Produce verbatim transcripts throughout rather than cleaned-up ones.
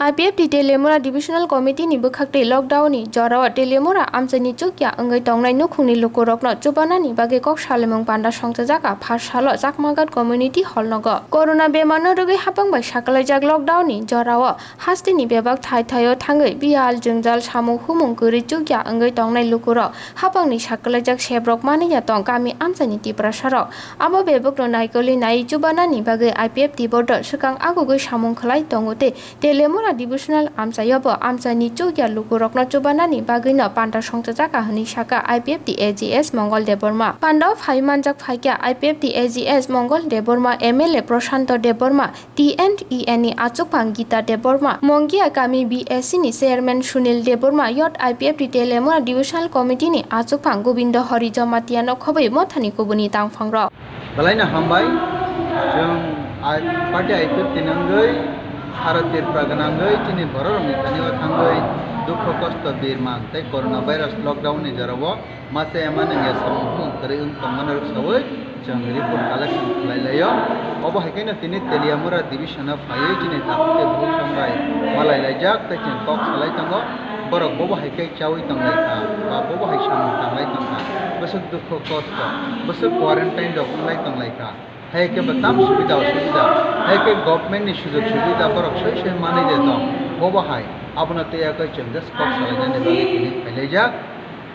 I P F T Telemura Divisional Committee ni bwkhaktwi lockdown ni jorao Telemura amchaini chukya wngwi tongnai nukhungni lukurokno chubanani bagwi kok salimung panda songchajak. Pharsalo Chakmagat Community Hall nogo corona bemarno rwgwi hapang bai sakalaijak lockdown ni jorao hasteni bebak thai thaio thangwi biyal jwngjal samung humung kwrwi chukya wngwi tongnai lukurok hapangni sakalaijak sebrok manwi ya tong kami amchaini Tiprasarok. Abo bebakno naikoli nai chubanani bagwi I P F T bodo swkang agugwi samung khlai tongo tei Telemura Divisional amchaio bo amchaini chukya lukurokno chubanani bagwino panda songchajak hwnwi sakha I P F T A G S Mongol Debbarma. Pandao phai manjak phaikha I P F T A G S Mongol Debbarma, M L A Prashanto Debbarma, T and E ni achukphang Gita Debbarma, Mongia Kami B S C ni Chairman Sunil Debbarma, Youth I P F T Telemura Divisional Committee ni achukphang Gobindo Hari Jamatia no khobwi mothani kubuni tangphangrok. Belaino hambai, chwng I-, party I P F T ni wngwi sara Tripura gwnangwi chini bororokni thani o thangwi dukhu kosto birman tei corona virus lockdown ni jorao masa ema nangya samung humung kwrwi wng tongmani rwksawi chwng report collection khlai laio. Obo hai kheno tini Teliamura division o phaiwi chini takhuk tei bukhuk songrai malai laijak tei chwng kok salai tongo. Borok bobo hai khe chaui tong lai kha, ba bobo hai samung tang lai tong kha, bwswk dukhu kosto, bwswk quarantine rok wng lai tong lai kha. Hai khe bo tam subida osubida, hai khe government ni sujog subida borok soi soi manwi de tong, bobo hai abono tei yakhe chwng just kok salainani bagwi tini phailaijak.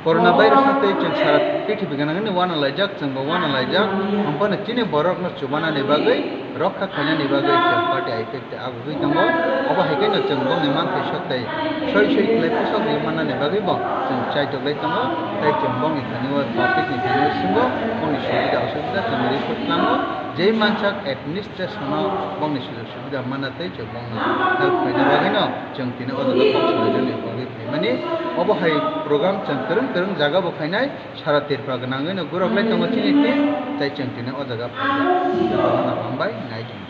Corona virus no tei chwng sara prithibi gwnangni uanalaijak, chwngbo uanalaijak, hwnphano chini borokno chubanani bagwi, rokha khainani bagwi chwng party I P F T agugwi tongo. Obo hai kheno chwng bongni manthai sok tei soi soi khlai pusok rwi mannani bagwi bo chwng chaitok lai tongo, tei chwng bongni thani o public ni thani o swngo, bongni subida osubida chwng report klango, jei mansak administration o bongni sujog subida manna tei chwng bongno help khaina bagwino chwng tini o jaga kok salainani bagwi phaimani. Obo hai program chwng kwrwng kwrwng jaga bo khainai, sara Tripura gwnangwino gurok lai tongo chini team, tei chwng tini o jaga phaijak. Jotono hambai nai tong.